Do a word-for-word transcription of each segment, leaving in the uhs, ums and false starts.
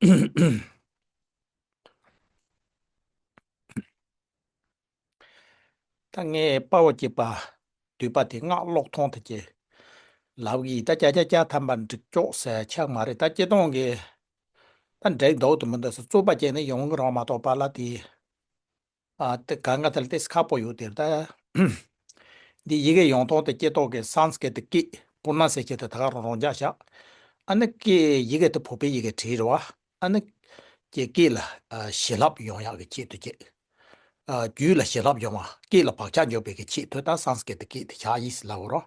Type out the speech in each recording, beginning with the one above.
ད་ངས་དཔའ་བོ་གཅིག་པ་འདུས་པ་དེ་སྔགས་ཀློག་ཐུང་དེ་ཀྱི་ལབ་གི་ད་ཅ་ཅ་ཅ་ཐམ་པ་འགྲིག་ཅོག་ཟེར་ཆགས་མ་རེད། ད་སྤྱི་སྟོང་གི་ད་འགྲིག་འདུག་ཏུ་མི་འདུག་ཟེར་རྩོད་པ་བྱས་ནས་ཡོང་གི་རང་མ་གཏོགས་པ་ལ་དེ། ཨ་དེ་གང་ག་དེར་ཏེ་ཁག་པོ་ཡོད་དེར་ད། འདི་ཡི་གེ་ཡོང་ཐོག་དེ་སྐྱེ་ཐོག་གི་སཾ་སྐྲྀཏ་སྐད་པུར་ན་ཟེར་ཁྱེད་དེ་ད་ག་རང་རང་འཇགས་བཞག་ཨ་ནི་སྐད་ཡི་གེ་དེ་བོད་པའི་ཡི་གེ་བྲིས་རེད་བ། ཨ་ནི་ཀྱེ་སྐད་ལ་ཨ་བྱིན་རླབས་ཡོང་ཡག་གི་ཆེད་དུ་ཀྱེ། ཨ་རྒྱུད་ལ་བྱིན་རླབས་ཡོང་བ་སྐད་ལ་བག་ཆགས་འཇོག་པའི་གི་ཆེད་དུ་ད་སཾ་སྐྲྀཏ་སྐད་དེ་ཆགས་ཡིན་ཟེར་ལབ་རོ།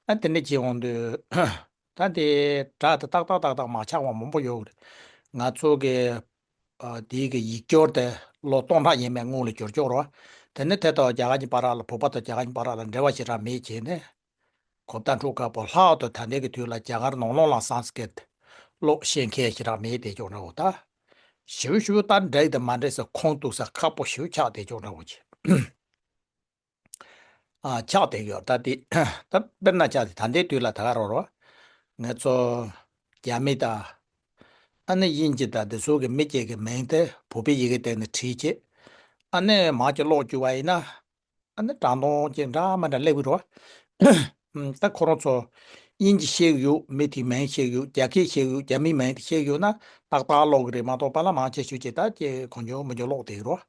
ཨ་དེ་འདྲ་བྱེད་འོང་དུས། ད་དེ་སྒྲ་དེ་ཏག་ཏག་ཏག་ཏག་མ་ཆགས་པ་མང་པོ་ཡོད་རེད། ང་ཚོ་གི་ཨ་དེའི་གི་ཡིག་སྒྱུར་དེ་ལོ་སྟོང་ཕྲག་ཡས་མས་སྔོན་ལ་བསྒྱུར་ཆོག་རོ། དེ་ནི་དེ་དང་རྒྱ་གར་གྱི་བར་ལ་བོད་པ་དང་རྒྱ་གར་གྱི་བར་ལ་འབྲེལ་བ་ཞེ་དྲག་མེད་བྱས་ནས། གོ་བརྡ་འཕྲོད་དཀའ་པོ་ལྷག་ཏུ་ད་ལྟའི་གི་དུས་ལ་རྒྱ་གར་ནང་ལོགས་ལ་སཾ་སྐྲྀཏ་ཀློག་ཤེས་མཁན་ཞེ་དྲག་མེད་བསྡད་ཀྱོག་འདྲ་བོ་ད། ཞིབ་ཞིབ་ད་འགྲིག་དང་མ་འགྲིག་ཟེར་ཁུངས་གཏུགས་ས་ཁག་པོ་ཞིབ་ཆགས་བསྡད་ཀྱོག་འདྲ་བོ་ཅིག་ཨ་ཆགས་བསྡད་ཡོད་ད་དེ། ད་དཔེར་ན་ཆ་དེ་ད་ལྟའི་དུས་ལ་ད་ག་རོ་རོ། ང་ཚོ་རྒྱ་མི་དང་། ཨ་ནི་དབྱིན་ཇི་དང་དེ་ཚོ་གི་མི་སྐྱེ་གི་མིང་དེ་བོད་པའི་ཡི་གེ་སྟེང་ནས་བྲིས་བྱས། ཨ་ནི་མང་ཆེ་ཀློག་བཅུག་པ་ཡིན་ན། ཨ་ནི་དྲང་གཏམ་ཅིག་འདྲ་མ་འདྲ་སླེབས་ཀྱི་རེད་བ། ད་ཁོ་རང་ཚོ་དབྱིན་ཇི་ཤེས་ཀྱི་ཡོད། མི་དེའི་མིང་ཤེས་ཀྱི་ཡོད། རྒྱ་སྐད་ཤེས་ཀྱི་ཡོད། རྒྱ་མིའི་མིང་དེ་ཤེས་ཀྱི་ཡོད་ན་ཏག་ཏག་ཀློག་གི་རེད་མ་གཏོགས་པ་ལ་མང་ཆེ་ཤོས་ཀྱིས་ད་ཅིག་གང་བྱུང་མང་བྱུང་ཀློག་བསྡད་ཀྱི་རེད་བ།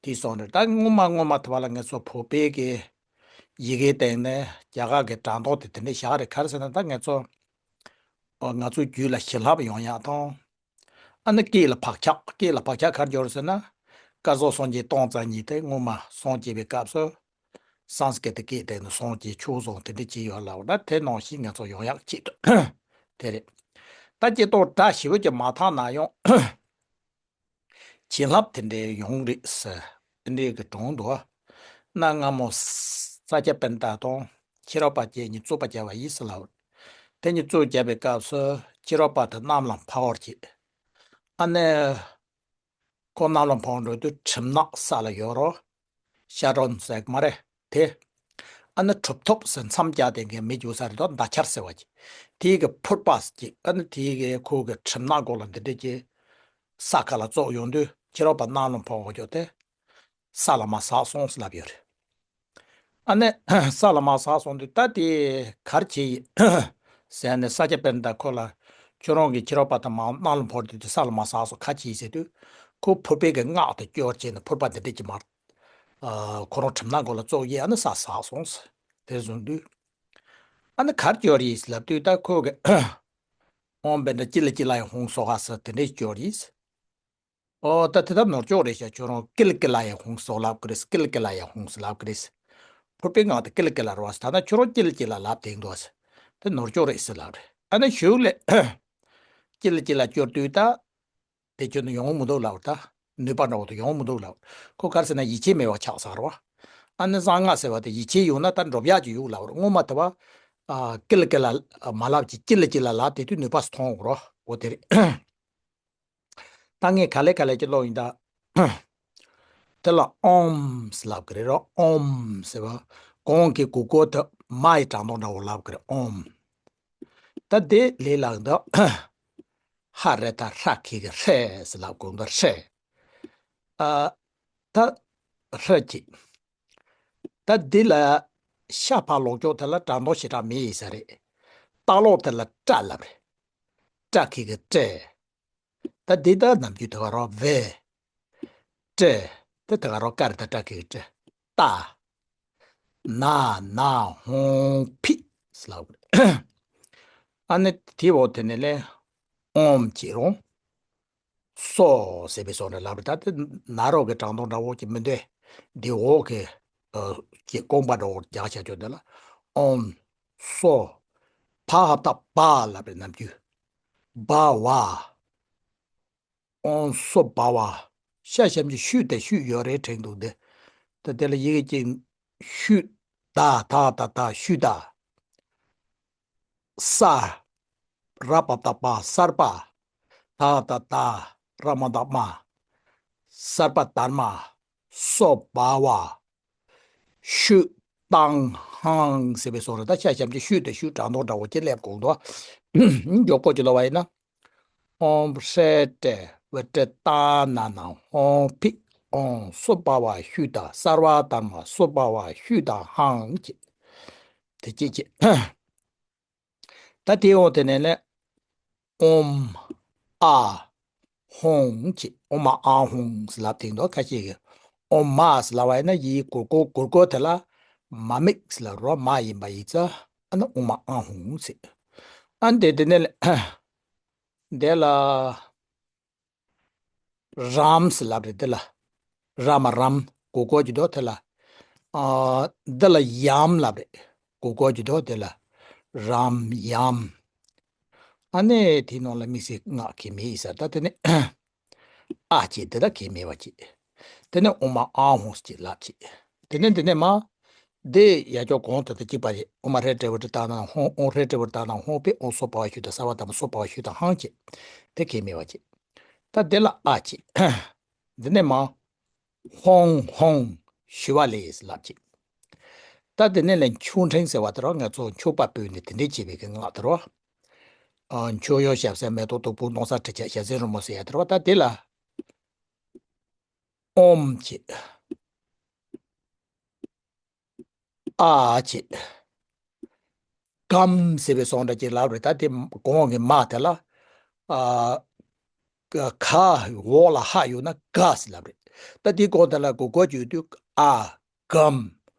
དེ་སོང་རེད། ད་སྔོན་མ་སྔོན་མ་དེ་བ་ལ་ངེད་ཚོ་བོད་པའི་གི་ཡི་གེ་སྟེང་ནས་རྒྱ་གར་གི་དྲང་གཏམ་དེ་དེ་འདྲ་བཞག་རེད། ག་རེ་ཟེར་ན་ད་ངེད་ཚོ་ང་ཚོའི་རྒྱུད་ལ་བྱིན་རླབས་ཡོང་ཡག་དང་། ཨ་ནི་སྐད་ལ་བག་ཆགས། སྐད་ལ་བག་ཆགས་ག་རེ་སྦྱོར་ཟེར་ན། སྐལ་བཟང་སངས་རྒྱས་སྟོང་རྩ་གཉིས་དེ་སྔོན་མ་སངས་རྒྱས་པའི་སྐབས་སུ། སཾ་སྐྲྀཏ་སྐད་དེ་ནི་སངས་རྒྱས་ཆོས་གསུངས་དེ་འདྲ་བྱས་ཡོད་ལབ་ན་དེ་ནང་བཞིན་ང་ཚོ་ཡོང་ཡག་ཆེད་དུ། དེ་རེད། ད་སྤྱིར་བཏང་སྒྲ་ཞེ་པོ་ཅིག་མ་ཐག་ན་ཡང་། བྱིན་རླབས་དེ་འདྲའི་ཡོང་རེད་ཟེར། དེ་འདྲའི་གི་གྲོང་དུ། གནའ་སྔ་མོ་ས་སྐྱ་པཎྜི་ཏ་དང་ཤེས་རབ་པ་བཅས་གཉིས་རྩོད་པ་བརྒྱབ་པ་ཡིན་ཟེར་ལབ། དེ་གཉིས་རྩོད་བརྒྱབ་པའི་སྐབས་སུ་ཤེས་རབ་པ་དེ་གནམ་ལ་འཕུར་བར་བྱེད། ཨ་ནི། ཁོ་གནམ་ལ་འཕུར་འགྲོ་དུས་གྲིབ་ནག་ས་ལ་ཡོད་རོ། ཤ་རོན་ཟེར་གི་མ་རེད་དེ། ཨ་ནི་གྲུབ་ཐོབ་ཟེར་མཚམས་བརྒྱབ་དེ་གའི་མི་རྒྱུག་ས་རེད་དོ། མདའ་ཆར་ཟེར་བ་ཅིག་དེའི་གི་ཕུར་པ་ཅིག་ཨ་ནི་དེའི་གི་ཁོ་གི་གྲིབ་ནག་སྒོ་ལ་འདི་འདྲ་ཅིག་ས་ཁ་ལ་ཙོག་ཡོང་དུས་ཁྱེད་རོགས་པ་གནམ་ལ་འཕུར་འོ་ཅོག་དེ། ས་ལ་མར་ཟག་སོང་ཟེར་ལབ་ཡོད་རེད། ཨ་ནི་ས་ལ་མར་ཟག་སོང་དུས་ད་དེ་ག་རེ་བྱས་ཡིན་ཟེར་ནས་ས་སྐྱ་པཎྜི་ཏ་ཁོ་ལ། ཁྱོད་རང་གིས་ཁྱེད་རོགས་པ་དང་མར་གནམ་ལ་འཕུར་དུས་དེ་ས་ལ་མར་ཟག་སོང་ག་རེ་བྱས་ཡིན་ཟེར་དུས། ཁོ་ཕུར་པའི་གི་སྔགས་དེ་སྐྱོར་བྱས་ནས་ཕུར་པ་འདི་འདྲ་ཅིག་མར། ཨ་ཁོ་རང་གྲིབ་ནག་སྒོ་ལ་ཙོག་ཡིན། ཨ་ནི་ས་ཟག་སོང་ཟེར། དེ་བཟུང་དུས། ཨ་ནི་ག་རེ་སྐྱོར་ཡིན་ལབ་དུས་ད་ཁོ་གི་ཨོཾ་བཛྲ་ཅི་ལ་ཅི་ལ་ཡ་ཧཱུྃ་སྭཱ་ཧཱ་ཟེར་དེ་འདྲས་སྐྱོར་ཡིན། ཨོ་ད་དེ་ད་ནོར་ཅོག་རེད་ཤག་ཁྱོད་རང་ཀི་ལ་ཀི་ལ་ཡ་ཧཱུྃ་སྭཱ་ཧཱ་ལབ་གི་རེད། ཀི་ལ་ཀི་ལ་ཡ་ཧཱུྃ་སྭཱ་ཧཱ་ལབ་གི་རེད། ཕུར་པའི་སྔགས་དེ་ཀི་ལ་ཀི་ལ་རེད་བ། ད་ནི་ཁྱོད་རང་ཀི་ལ་ཀི་ལ་ལབ་བསྡད་འདུག་ཟེར། དེ་ནོར་ཅོག་རེད་ཟེར་ལབ་རེད། ཨ་ནི་གཞུག་ལས་ཀི་ལ་ཀི་ལ་སྐྱོར་དུས་ད། དེ་ཁྱོད་ནི་ཡོང་མི་འདུག་ལབ་རེད་ད། ནུས་པ་འདྲ་བོ་དེ་ཡོང་མི་འདུག་ལབ། ཁོ་ག་རེ་ཟེར་ན་ཡིད་ཆེས་མེད་པ་ཆགས་ཚར་བ། ཨ་ནི་གསང་སྔགས་ཟེར་བ་དེ་ཡིད་ཆེས་ཡོང་ན་ད་འགྲོ་ཡག་ཅིག་ཡོད་ལབ་རེད། སྔོན་མ་དེ་བ། ཨ་ཀི་ལ་ཀི་ལ་མ་ལབ་ཀྱི་ཀི་ལ་ཀི་ལ་ལབ་དེ་དུས་ནུས་པ་ཐོན་འོང་རོ། འོ་དེ་རེད། ད་ངས་ག་ལེ་ག་ལེ་ཅིག་ཀློག་ཡིན་ད། དེ་ལ་ཨོཾ་ཟེར་ལབ་ཀྱི་རེད་རོ། ཨོཾ་ཟེར་བ། གོང་གི་གུ་གུ་དེ་མ་ཡི་གྲངས་ཐོ་འདྲ་བོ་ལབ་ཀྱི་རེད་ཨོཾ། ད་དེ་ལས་ལགས་འདི། ཧ་རེ་ད་ཧྲ་གི་གི་ཧྲེ་ཟེར་ལབ་དགོས་འདུག་ཧྲེ། ཨ། ད་ཧྲ་གི། ད་འདི་ལ་ཤ་ཕ་ལོག་ཅོག་དེ་ལ་གྲངས་ཐོ་ཞེ་དྲག་མེད་ཡིན་ས་རེད། ཏ་ལོག་དེ་ལ་ཏྲ་ལབ་རེད། ཏྲ་གི་གི་ཏྲེ། ད་འདི་ད་ནམ་རྒྱུན་དེ་ག་རོ་ཝེ། ཏྲེ། དེ་དེ་ག་རོ་ཀ་རེ་ད་ཏྲ་གི་གི་ཏྲེ། ཏ། ན་ན་ཧོང་ཕི། ལབ། ཨ་ནི་དེ་འོག་དེ་ནས་ལས་ཨོམ་གྱི་རོང་། སོ་ཟེར་བའི་སོ་རེ་ལབ་རེད། ད་དེ་ན་རོ་གི་གྲངས་ཐོ་འདྲ་བོ་ཅིག་མི་འདུག་འདི་འོག་གི་ཨ་གི་རྐང་པ་འདྲ་བོ་རྒྱག་བྱ་ཆོག་འདི་ལ་ཨོམ། སོ། ཕ་ཧ་ད་བ་ལབ་རེད་ནམ་རྒྱུན། བ་བ། ཨོང་སོ་བ་བ། ཤ་ཞབས་ཀྱུ་ཤུ་དེ་ཤུ་ཡོད་རེད་དྲན་འདུག་སྟེ། ད་དེ་ལ་ཡི་གེ་གཅིག་ཤུ། ད་ད་ད་ད་ཤུ་ད། ས། ར་པ་ད་པ་སར་པ། ད་ད་ད་ར་མ་ད་མ། སར་པ་དར་མ། སོ་བ་བ། ཤུ། ཏང་ཧང་ཟེར་བའི་སོ་རེད། ད་ཤ་ཞབས་ཀྱུ་ཤུ་དེ་ཤུ་གྲངས་ཐོ་འདྲ་བོ་ཅིག་སླེབས་དགོས་འདུག་མགྱོགས་པོ་ཅིག་ལབ་པ་ཡིན་ན། ཨོམ་ཧྲེ་ཏྲེ་བི་ཏྲེ་ཏ་ན་ན་ཧོང་ཕི་ཨོང་སུ་པ་བ་ཤུ་ད་སར་བ་དར་མ་སུ་པ་བ་ཤུ་ད་ཧང་ཅེས། དེ་ཅི་ཅི། ད་དེའི་འོག་དེ་ནས་ལས། ཨོམ་ཨ་ཧོང་ཅེས་ཨོ་མ་ཨ་ཧོང་ཟེར་ལབ་དེ་འདུག་ཁ་ཤས་ཀྱིས། ཨོ་མ་ཟེར་ལབ་པ་ཡིན་ན་ཡིག་གུར་གུར་གུར་གུར་དེ་ལ་མ་མིག་ཟེར་ལབ་རོ། མ་ཡིན་པ་ཡིན་ཙང་ཨ་ན་ཨོ་མ་ཨ་ཧོང་ཟེར། ཨ་འདི་དེ་ནས་ལས། འདི་ལ། རམ་ཟེར་ལབ་རེད་འདི་ལ། ར་མ་རམ་གོ་གོ་གྱི་དོ་དེ་ལ། ཨ། འདི་ལ་ཡམ་ལབ་རེད། གོ་གོ་གྱི་དོ་དེ་ལ། རམ་ཡམ། ཨ་ནེ་དེའི་ནང་ལ་དམིགས་བསལ་སྔགས་གལ་མེད་ཡིན་ས། ད་དེ་ནས་ཨ་ཅེས་དེ་ད་གལ་མེད་པ་ཅེས། དེ་ནས་ཨོ་མ་ཨ་ཧོང་ཅེས་ལབ་ཅེས། དེ་ནས་དེ་ནས་མ། དེ་ཡ་ཅོག་གོང་དུ་དང་གཅིག་པ་རེད། ཨོ་མ་ཧྲེ་ཏྲེ་བི་ཏྲེ་ཏ་ན་ཧོང་ཨོང་ཧྲེ་ཏྲེ་བི་ཏྲེ་ཏ་ན་ཧོང་པེ་ཨོང་སོ་པ་བ་ཤུ་ད་སར་བ་དར་མ་སོ་པ་བ་ཤུ་ད་ཧང་ཅེས། དེ་གལ་མེད་པ་ཅེས། ད་དེ་ལ་ཨ་ཅེས། འདི་ནས་མ། ཧོང་ཧོང་ཞུ་བ་ལས་ལབ་ཅེས། ད་དེ་ནས་ལས་མཆོད་ཕྲེང་ཟེར་བ་དེ་རོ། ང་ཚོ་མཆོད་པ་ཕུལ་ནས་དེ་འདྲས་བྱེད་པའི་གི་སྔགས་དེ་རོ། ཨ། མཆོད་ཡོན་ཞབས་བསིལ་མེ་ཏོག་བདུག་སྤོས་ནོར་ས་ཁྲི་ཆ་ཞལ་ཟས་རོལ་མོ་ཟེར་ཡ་དེ་རོ། ད་དེ་ལ། ཨོམ་ཅེས། ཨ་ཅེས། གམ་ཟེར་བའི་སོང་འདྲ་ཅིག་ལབ་རེད། ད་དེ་གོང་གི་མ་དེ་ལ། ཨ། ཁ་འོག་ལ་ཧ་ཡོད་ན་ག་ཟེར་ལབ་རེད། ད་དེ་གོང་དེ་ལ་གོ་གོ་བརྗོད་དུས་ཨ། གམ།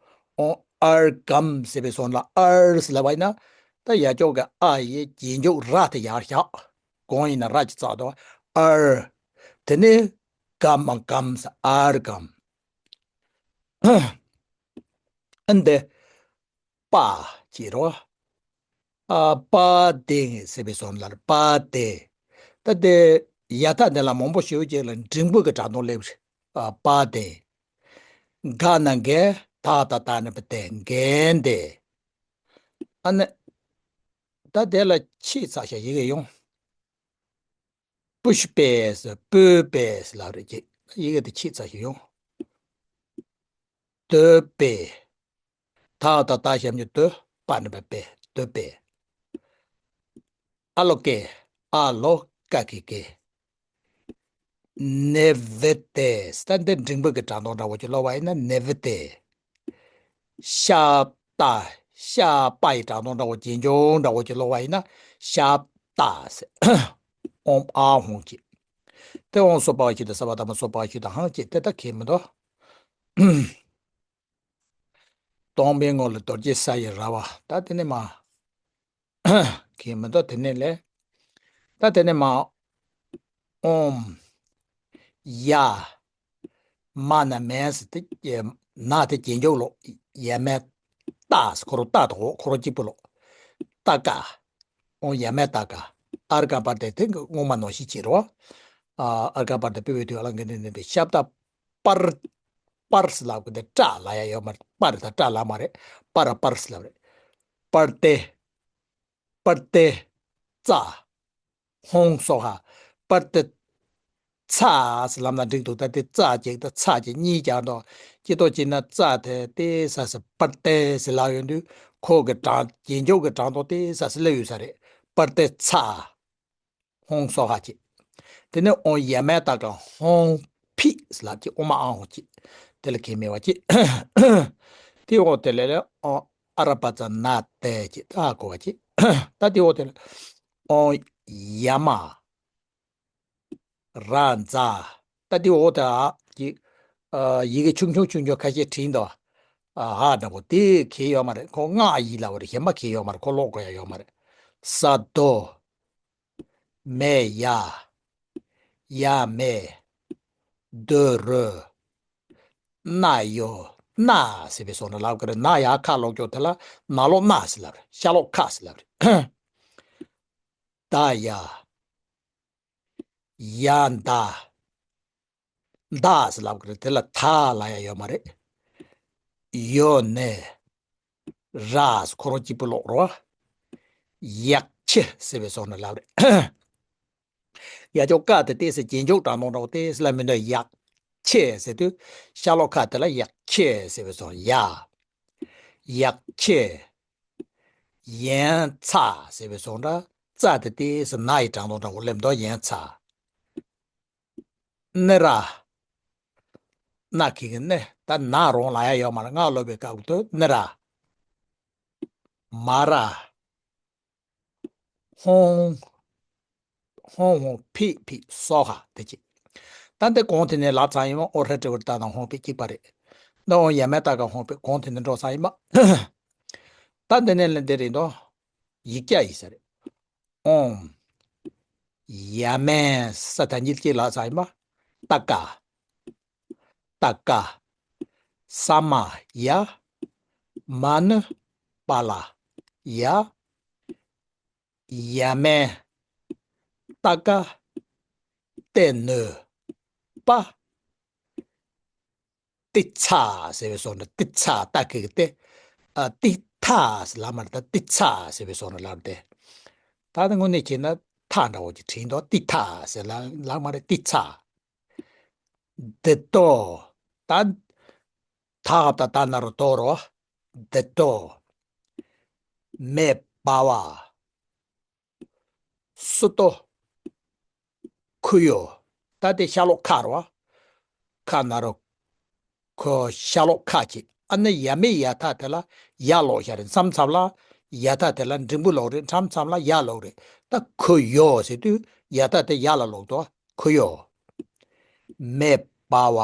ཨོ་ཨར་གམ་ཟེར་བའི་སོང་ལ་ཨར་ཟེར་ལབ་པ་ཡིན་ན། ད་ཡ་ཅོག་གི་ཨ་ཡི་རྗེས་འཇུག་ར་དེ་ཡར་བཞག་གོང་ཡིན་ན་ར་ཅིག་བཙག་དོ། ཨར། དེ་ནས་གམ་གམ་ཟེར་ཨར་གམ། ཨ་འདི། པ་ཅེས་རོ། ཨ། པ་དེ་ཟེར་བའི་སོང་ལ་པ་དེ། ད་དེ་ཡ་ཐ་འདི་ལ་མང་པོ་ཞེ་པོ་ཅིག་ལ་འགྲེང་བུ་གི་སྒྲ་གདངས་སླེབས་རེད། ཨ། པ་དེ། ག་ན་འགལ་ད་ད་ད་ནི་པ་དེ་འགལ་འདི། ཨ་ནི། ད་དེ་ལ་ཆེས་ཚ་ཤ་ཡི་གེ་ཡོང་། པུཤ་པེ་ཟེར་པོས་པེ་ཟེར་ལབ་རེད་ཅེས་ཡི་གེ་དེ་ཆེས་ཚ་ཤ་ཡོང་། དོད་པེ། ད་ད་ད་ཞབས་ཀྱུ་དོ། པ་ནི་པ་པེ་དོད་པེ། ཨ་ལོ་ཀེ། ཨ་ལོ་ཀ་ཀེ་ཀེ། ནེ་བི་ཏེ། ད་འདི་འགྲེང་བུ་གི་སྒྲ་གདངས་འདྲ་བོ་ཅིག་ཀློག་པ་ཡིན་ན་ནེ་བི་ཏེ། ཤ་ཏ། ཤ་པ་ཡི་སྒྲ་གདངས་འདྲ་བོ་རྗེས་འཇུག་འདྲ་བོ་ཅིག་ཀློག་པ་ཡིན་ན་ཤ་ཏ་ཟེར། ཨོམ་ཨ་ཧོང་ཅེས། དེ་ཨོང་སོ་པ་བ་ཤུ་ད་སར་བ་དར་མ་སོ་པ་བ་ཤུ་ད་ཧང་ཅེས་དེ་ད་གལ་མི་འདུག་སྟོང་པའི་ངོ་ལ་རྡོ་རྗེ་ས་ཡི་ར་བ། ད་དེ་ནས་མ། གལ་མི་འདུག་དེ་ནས་ལས། ད་དེ་ནས་མ། ཨོམ། ཡ། མ་ན་མེ་ཟེར་དེ། ན་དེ་རྗེས་འཇུག་ལོ། ཡ་མེ། ཏ་ཟེར་ཁོ་རང་ཏ་དང་འོག་ཁོ་རང་གཅིག་པུ་ལོ། ཏ་ཀ། ཨོ་ཡ་མེ་ཏ་ཀ། ཨར་ཀ་པར་ཏེ་དེ་སྔོན་མ་ནང་བཞིན་བྱེད་རོ། ཨ། ཨར་ཀ་པར་ཏེ་པི་བི་དུ་ཨ་ལ་འགན་ནི་ནི་པའི་ཤབ་ཏ་པར། པར་ཟེར་ལབ་གི་འདི་སྐྲ་ལ་ཡ་ཡོད་མ་རེད། པར་ད་སྐྲ་ལ་མ་རེད། པར་པར་ཟེར་ལབ་རེད། པར་ཏེ། པར་ཏེ། ཙ། ཧོང་སོ་ཧ། པར་ཏེ། ཚ་ཟེར་ལབ་ན་འགྲིག་འདུག་ད་དེ་ཙ་ཅིག་ད་ཚ་ཅིག་གཉིས་ཀྱང་འདུག་ཅི་ཏོ་ཅི་ན་ཙ་དེ་ཏེ་ས་ས་པར་ཏེ་ཟེར་ལབ་ཡོང་དུས་ཁོ་གི་གྲངས་རྗེས་འཇུག་གི་གྲངས་ཐོ་ཏེ་ས་ས་སླེབས་ཡོད་ས་རེད། པར་ཏེ་ཚ། ཧོང་སོ་ཧ་ཅིག་དེ་ནས་ཨོ་ཡ་མེ་ད་ག་ཧོང་ཕི་ཟེར་ལབ་ཅིག་ཨོ་མ་ཨ་ཧོང་ཅིག་དེ་ལ་གལ་མེད་པ་ཅིག་དེ་འོག་དེ་ལས་ལས་ཨོ་ཨ་ར་པ་ཙ་ན་ཏེ་ཅིག་ད་གོ་བ་ཅིག་ད་དེ་འོག་དེ་ལས་ཨོ་ཡ་མ། ར་ཛ། ད་འདི་འོག་ད་ཀྱི། ཨ། ཡི་གེ་ཆུང་ཆུང་ཆུང་ཆུང་ཁ་ཤས་བྲིས་འདུག་ཨ། འ་འདྲ་པོ་དེ་གལ་ཡོད་མ་རེད། ཁོ་སྔགས་ཡིག་ལ་བ་རེད། གཞན་པ་གལ་ཡོད་མ་རེད། ཁོ་ཀློག་དགོས་ཡ་ཡོད་མ་རེད། ས་རྡོ། མེ་ཡ། ཡ་མེ། རྡོ་རོ། ན་ཡོ། ན་ཟེར་བའི་སོགས་ནས་ལབ་ཀྱི་རེད། ན་ཡ་ཁ་ལོག་ཀྱོག་དེ་ལ་ན་ལོག་ན་ཟེར་ལབ་རེད། ཤ་ལོག་ཁ་ཟེར་ལབ་རེད། ད་ཡ། ཡ་མདའ། མདའ་ཟེར་ལབ་ཀྱི་རེད། དེ་ལ་ད་ལབ་ཡ་ཡོད་མ་རེད། ཡོ་ནེ། ར་ཟེར་ཁོ་རང་གཅིག་པུ་ཀློག་རོ། ཡག་ཆེ་ཟེར་བའི་སོགས་ནས་ལབ་རེད། ཡ་ཅོག་ཀ་དེ་ཏོག་ཙམ་རྗེས་འཇུག་དྲག་མདོག་འདྲ་བོ་ཏོག་ཙམ་ལ་མི་འདུག་ཡག་ཆེ་ཟེར་དུས་ཤ་ལོག་ཁ་དེ་ལ་ཡག་ཆེ་ཟེར་བའི་སོགས། ཡ། ཡག་ཆེ། ཡན་ཚ་ཟེར་བའི་སོགས་འདྲ། ཙ་དེ་ཏོག་ཙམ་ན་ཡི་གྲངས་ཐོ་འདྲ་བོ་སླེབས་འདུག་ཡན་ཚ། ན་ར། ན་གི་གི་ན་ད་ན་རང་ལབ་ཡ་ཡོད་མ་རེད། ང་ལབ་པའི་སྐབས་དུ་ན་ར། མ་ར། ཧོང་། ཧོང་ཧོང་ཕི་ཕི་སོ་ཧ་དེ་ཅི། ད་འདི་གོང་དེ་ནས་ལབ་ཚར་ཡིན་པ། ཨོ་ར་ཏྲ་ཝུ་ཏ་དང་ཧོང་ཕི་གཅིག་པ་རེད། ད་ཨོ་ཡ་མེ་ཏ་ཀ་ཧོང་ཕི་གོང་དེ་ནས་འགྲོ་ཚར་ཡིན་པ། ད་འདི་ནས་ལ་འདི་རེད་དོ། ཡིག་བརྒྱ་ཡིན་ས་རེད། ཨོམ། ཡ་མེ་ས་ད་ཉིད་ཀྱི་ལ་ས་ཡིན་པ། ཏ་ཀ་ཏ་ཀ་ས་མ་ཡ། མ་ནུ་པ་ལ་ཡ། ཡ་མེ། ཏ་ཀ་ཏེ་ནུ་པ། ཏི་ཚ་ཟེར་བའི་སོ་ནི་ཏི་ཚ་ཏ་ཀི་གི་ཏེ། ཨ་ཏི་ཐ་ཟེར་ལ་མ་རེད། ད་ཏི་ཚ་ཟེར་བའི་སོ་ནི་ལ་རེད་དེ། ད་ནི་དངོས་གནས་བྱས་ན་ཐ་འདྲ་བོ་ཅིག་བྲིས་འདུག་ཏི་ཐ་ཟེར་ལ་ལ་མ་རེད། ཏི་ཚ། འདི་ཏོ། ད་ད་ཧ་ད་ད་ན་རོ་ཏོ་རོ། འདི་ཏོ། མེ་པ་བ། སུ་ཏོ། ཁུ་ཡོ། ད་དེ་ཤ་ལོག་ཁ་རོ། ཁ་ན་རོ། ཁོ་ཤ་ལོག་ཁ་ཅིག་ཨ་ནི་ཡ་མེ་ཡ་ཐ་དེ་ལ་ཡ་ལོག་ཤ་རེད། མཚམས་མཚམས་ལ་ཡ་ཐ་དེ་ལ་འགྲེང་བུ་ལོག་རེད། མཚམས་མཚམས་ལ་ཡ་ལོག་རེད། ད་ཁུ་ཡོ་ཟེར་དུས་ཡ་ཐ་དེ་ཡ་ལ་ལོག་དོ། ཁུ་ཡོ། མེ་པ་བ།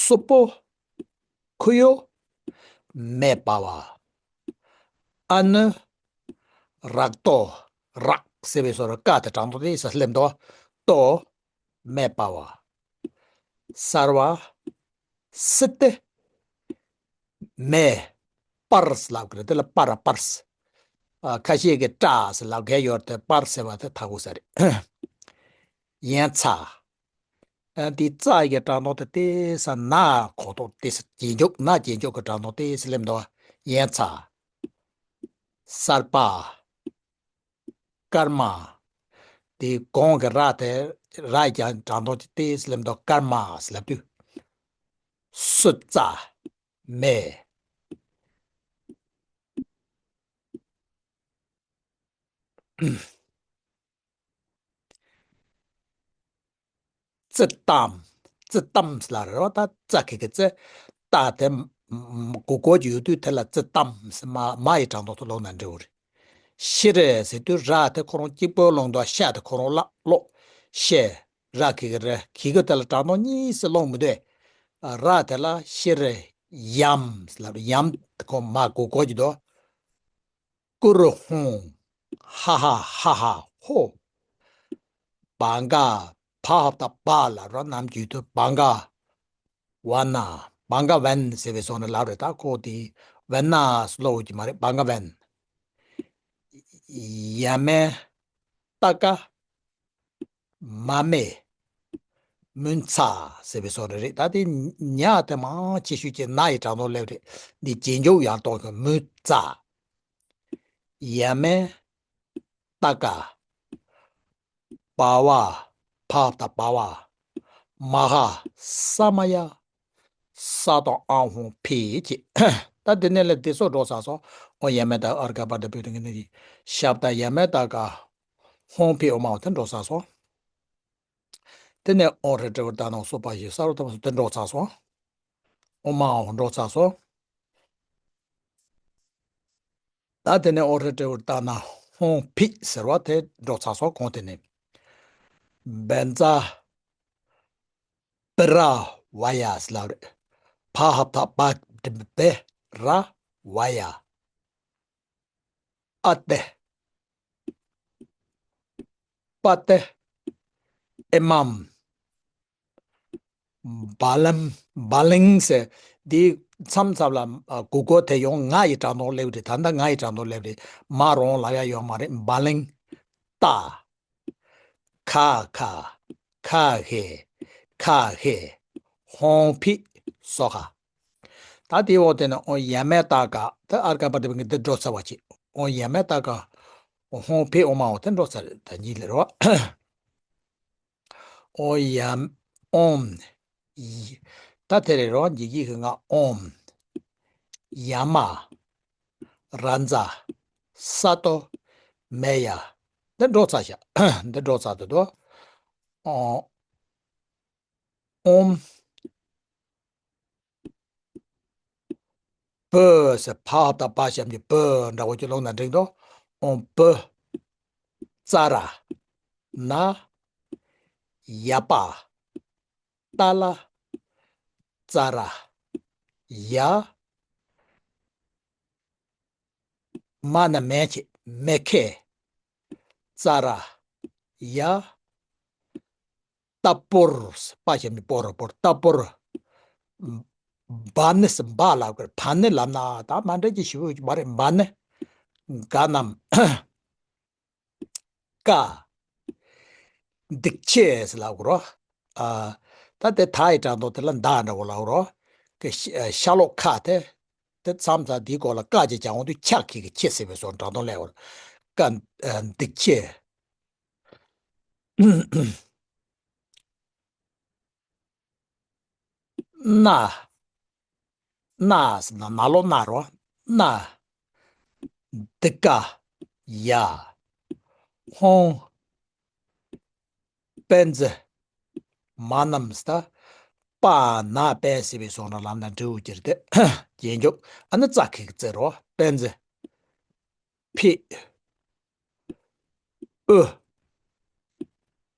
སུ་པོ། ཁུ་ཡོ། མེ་པ་བ། ཨ་ནུ། རག་ཏོ། རག་ཟེར་བའི་སོ་ར་ཀ་དེ་གྲངས་ཐོ་དེ་ས་སླེབས་འདུག་ཏོ། མེ་པ་བ། སར་བ། སི་ཏེ། མེ། པར་སི་ལབ་ཀྱི་རེད། དེ་ལ་པར་པར་སི། ཨ་ཁ་ཤས་ཀྱིས་ཏྲ་སི་ལབ་མཁན་ཡོད་རེད། དེ་པར་སི་ཟེར་བ་དེ་ཐ་གུ་ས་རེད། ཡན་ཚ། ཨ་འདི་ཙ་ཡི་གྲངས་ཐོ་དེ་ཏོག་ཙམ་ན་གོ་ཐོག་ཏོག་ཙམ་རྗེས་འཇུག་ན་རྗེས་འཇུག་གི་གྲངས་ཐོ་ཏོག་ཙམ་སླེབས་འདུག་ཡན་ཚ། སར་པ། སྐར་མ། དེ་གོང་གི་ར་དེ་ར་ཡི་ཀྱང་གྲངས་ཐོ་ཅིག་ཏོག་ཙམ་སླེབས་འདུག་སྐར་མ་ཟེར་ལབ་དུས། སུ་ཙ། མེ། ཙི་ཏམ། ཙི་ཏམ་ལ་རེད་བ། ད་ཙ་གི་གི་ཙི། ཏ་དེ་མ་མ་གུ་གོ་གི་ཡོད་དུས་དེ་ལ་ཙི་ཏམ་ཟེར་མ་མ་ཡི་གྲངས་ཐོ་ལོག་ན་འགྲིག་གི་རེད། ཤི་རེ་ཟེར་དུས་ར་དེ་ཁོ་རང་གཅིག་པོ་ལོག་འདུག་ཤ་དེ་ཁོ་རང་ལ་ལོག་ཤེ། ར་གི་གི་རེ་གི་གི་དེ་ལ་གྲངས་ཐོ་གཉིས་སུ་ལོག་མི་འདུག་ར་དེ་ལ་ཤི་རེ་ཡམ་ལ་ཡམ་དེ་ཁོ་མ་གུ་གོ་གི་འདུག་ཀུ་རུ་ཧུང་། ཧ་ཧ་ཧ་ཧ་ཧོ། བ་འགའ། བ་ཧ་ད་བ་ལ་རོ་ནམ་རྒྱུད་དུ་བ་འགའ། བ་ན། བ་འགའ་བན་ཟེར་བའི་སོ་ནི་ལབ་རེད། ད་ཁོ་དེ་བན་ན་སློ་བོ་གི་མ་རེད། བ་འགའ་བན། ཡ་མེ། ཏ་ཀ་མ་མེ། མུན་ཚ་ཟེར་བའི་སོ་ནི་རེད། ད་དེ་ཉ་དེ་མང་ཆེ་ཤོས་ཀྱི་ན་ཡི་གྲངས་ཐོ་སླེབས་རེད། འདི་རྗེས་འཇུག་ཡང་གཏོང་གི་མུན་ཚ། ཡ་མེ། ཏ་ཀ་བ་བ། བ་ད་བ་བ། མ་ཧ། ས་མ་ཡ། ས་དང་ཨ་ཧོང་ཕི་ཅི། ད་དེ་ནས་ལ་དེ་སོགས་འགྲོ་ས་སོ། ཨོ་ཡ་མེ་ད་ཨར་ག་པ་ད་བུ་དང་གི་ནི་ཞབས་ད་ཡ་མེ་ད་ག་ཧོང་ཕི་ཨོ་མ་འོ་དེ་འགྲོ་ས་སོ། དེ་ནས་ཨོ་རེ་ཏྲེ་བར་ད་ནོ་སོ་པ་ཞིག་ས་རོ་ད་མ་སོ་དེ་འགྲོ་ས་སོ། ཨོ་མ་འོ་འགྲོ་ས་སོ། ད་དེ་ནས་ཨོ་རེ་ཏྲེ་བར་ད་ན་ཧོང་ཕི་ཟེར་བ་དེ་འགྲོ་ཚར་སོང་གོང་དེ་ནས། བན་ཛ། པི་ར་བ་ཡ་ཟེར་ལབ་རེད། ཕ་ཧ་ཐ་པ་བི་ར་བ་ཡ། ཨ་ཏེ། པ་ཏེ། ཨེ་མམ། བ་ལམ། བ་ལིང་ཟེར། འདི་མཚམས་མཚམས་ལ་ཨ་གུ་གོ་དེ་ཡོང་ང་ཡི་གྲངས་ཐོ་སླེབས་རེད། ད་ལྟ་ང་ཡི་གྲངས་ཐོ་སླེབས་རེད། མ་རོང་ལབ་ཡ་ཡོད་མ་རེད། བ་ལིང་། ཏ། ཁ་ཁ། ཁ་ཧེ། ཁ་ཧེ། ཧོང་ཕི། སོ་ཁ། ད་དེའི་འོག་དེ་ནས་ཨོ་ཡ་མེ་ཏ་ཀ་ད་ཨར་ཀ་པ་དེ་བ་ངི་དེ་འགྲོ་ཚར་བ་ཅིག་ཨོ་ཡ་མེ་ཏ་ཀ་ཧོང་ཕི་ཨོ་མ་འོ་དེ་འགྲོ་ཚར་རེད། ད་གཉིས་ལེ་རོ། ཨོ་ཡ། ཨོམ། ཡི། ད་དེ་རེད་རོ། འཇིགས་ཡིག་གི་ང་ཨོམ། ཡ་མ། ར་ཛ། ས་ཏོ། མེ་ཡ། འདི་འགྲོ་ཚར་ཤག་འདི་འགྲོ་ཚར་འདུག་དོ། ཨོ། ཨོམ། བུ་ཟེར་བ་དང་བ་ཞབས་ཀྱུ་བུ་འདྲ་བོ་ཅིག་ལོག་ན་འགྲིག་འདུག་ཨོམ་བུ། ཙ་ར། ན། ཡ་པ། ཏ་ལ། ཙ་ར། ཡ། མ་ན་མེ་ཆེ་མེ་ཁེ། ཙ་ར། ཡ། ཏ་པོར། པ་ཞབས་ཀྱུ་པོ་ར་པོར་ཏ་པོར། བ་ནི་སི་བ་ལབ་དགོས་བ་ནི་ལབ་ན་ད་མ་འདྲ་ཅིག་ཞུ་གི་མ་རེད། བ་ནི། ག་རྣམས། ཀ། འདུག་ཆེ་ཟེར་ལབ་དགོས་རོ། ཨ། ད་དེ་ད་ཡི་དྲང་དོ་དེ་ལ་མདའ་འདྲ་བོ་ལབ་རོ། ཀ་ཤ་ཤ་ལོག་ཁ་དེ། དེ་མཚམས་མཚམས་འདིའི་སྐོར་ལ་ཀ་ཅེས་ཀྱང་འོང་དུས་ཆ་ཁི་གི་ཆེ་ཟེར་བའི་སོགས་དྲང་དོ་ལས་འོར། ཀ། འདུག་ཆེ། ན། ན་ཟེར་ན་ན་ལོ་ན་རོ། ན། འདི་ཀ་ཡ། ཧོང་། པན་ཛི། མ་རྣམས་ད། པ་ན་པན་ཟེར་བའི་སོགས་ན་ལམ་ན་འབྲི་འུ་གྱིར་ཏེ། རྗེས་འཇུག་ཨ་ནི་ཙ་ཁི་གི་ཙེ་རོ། པན་ཛི། ཕི། ཨུ།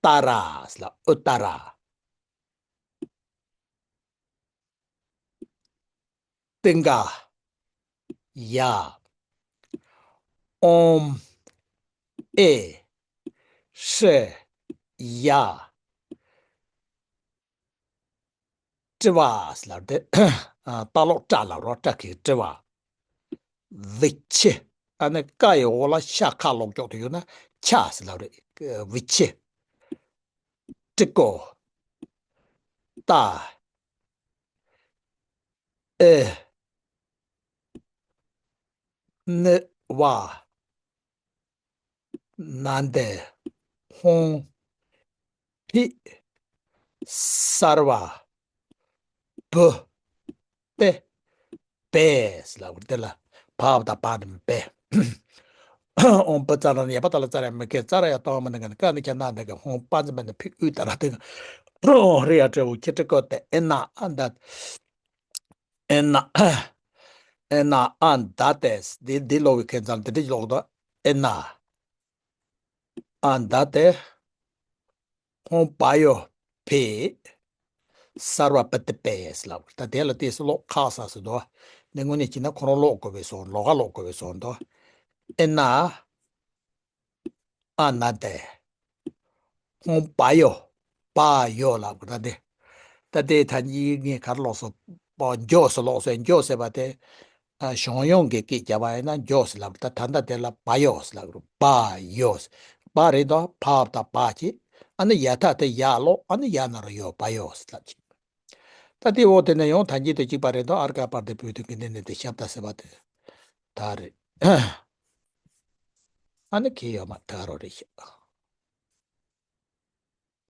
ཏ་ར་ཟེར་ལ་ཨུ་ཏ་ར། ཏི་ག་ཡ། ཨོམ། ཨེ། ཧྲི། ཡ། ཏྲི་བ་ཟེར་ལབ་དེ། ཏ་ལོག་ཏྲ་ལབ་རོ། ཏྲ་ཁི་ཏྲི་བ། བི་ཆི། ཨ་ནི་ཀ་ཡི་འོག་ལ་ཤ་ཁ་ལོག་ཀྱོག་ཏུ་ཡོད་ན་ཆ་ཟེར་ལབ་རེད། བི་ཆི། ཏྲི་ཀོ། ཏ། ཨེ། ནི་བ། ན་འདི། ཧོང་། ཕི། སར་བ། བུ། ཏེ། བེ་ཟེར་ལབ་དེ་ལ་བབ་དང་བ་དང་བེ། ཨོང་པ་ཙ་ན་ཡ་པ་ཏ་ལ་ཙ་ར་མི་ཁེ་ཙ་ར་ཡ་ཏོ་མ་ནི་ག་ནི་ཀ་ནི་ཁྱ་ན་འདི་ག་ཧོང་པ་ཙ་མ་ནི་ཕི་ཨུ་ཏ་ར་དེ་ག་རི་ཡ་ཏྲེ་བུ་ཁྱི་ཏྲི་ཀོ་ཏེ་ཨེ་ན་ཨ་འདི། ཨེ་ན། ཨེ་ན་ཨ་མདའ་སྟེ། འདི་འདི་ཀློག་པའི་ཁྱད་མཚར་འདི་འདྲ་ཀློག་དོ། ཨེ་ན། ཨ་མདའ་སྟེ། ཧོང་བ་ཡོ་བེ། སར་བ་པ་ཏི་པེ་ཟེར་ལབ། ད་དེ་ལ་ཏེ་སི་ཀློག་ཁག་ས་སུ་དོ། འདི་དངོས་གནས་བྱས་ན་ཁོ་རང་ཀློག་དགོས་པའི་སོ་ལོག་ག་ཀློག་དགོས་པའི་སོ་དོ། ཨེ་ན། ཨ་ན་དེ། ཧོང་བ་ཡོ། བ་ཡོ་ལབ་དགོས་ད་དེ། ད་དེ་ད་གཉིས་ངས་ག་རེ་ཀློག་སོ། པ་འགྱོ་སོ་ཀློག་སོ་འགྱོ་ཟེར་བ་དེ། ཨ་གཞུང་དབྱངས་ཀྱི་སྐད་རྒྱབ་པ་ཡིན་ན་འགྱོ་ཟེར་ལབ་ད་ད་ལྟ་དེ་ལ་བ་ཡོ་ཟེར་ལབ་རུ་བ་ཡོ་ཟེར། བ་རེད་དོ་བ་ད་བ་ཅི། ཨ་ནི་ཡ་ཐ་དེ་ཡ་ཀློག་ཨ་ནི་ཡ་ན་རུ་ཡོ་བ་ཡོ་ཟེར་ལབ་ཅི། ད་དེ་འོ་དེ་ནས་ཡང་ཐ་སྙད་དུ་གཅིག་པ་རེད་དོ་ཨར་ཀ་པར་དེ་བོད་དུ་གི་འདི་ནས་དེ་ཤབ་ད་ཟེར་བ་དེ། ད་རེད། ཨ་ནི་ཁེ་ཡོད་མ་ཐག་རོ་རེད་ཤག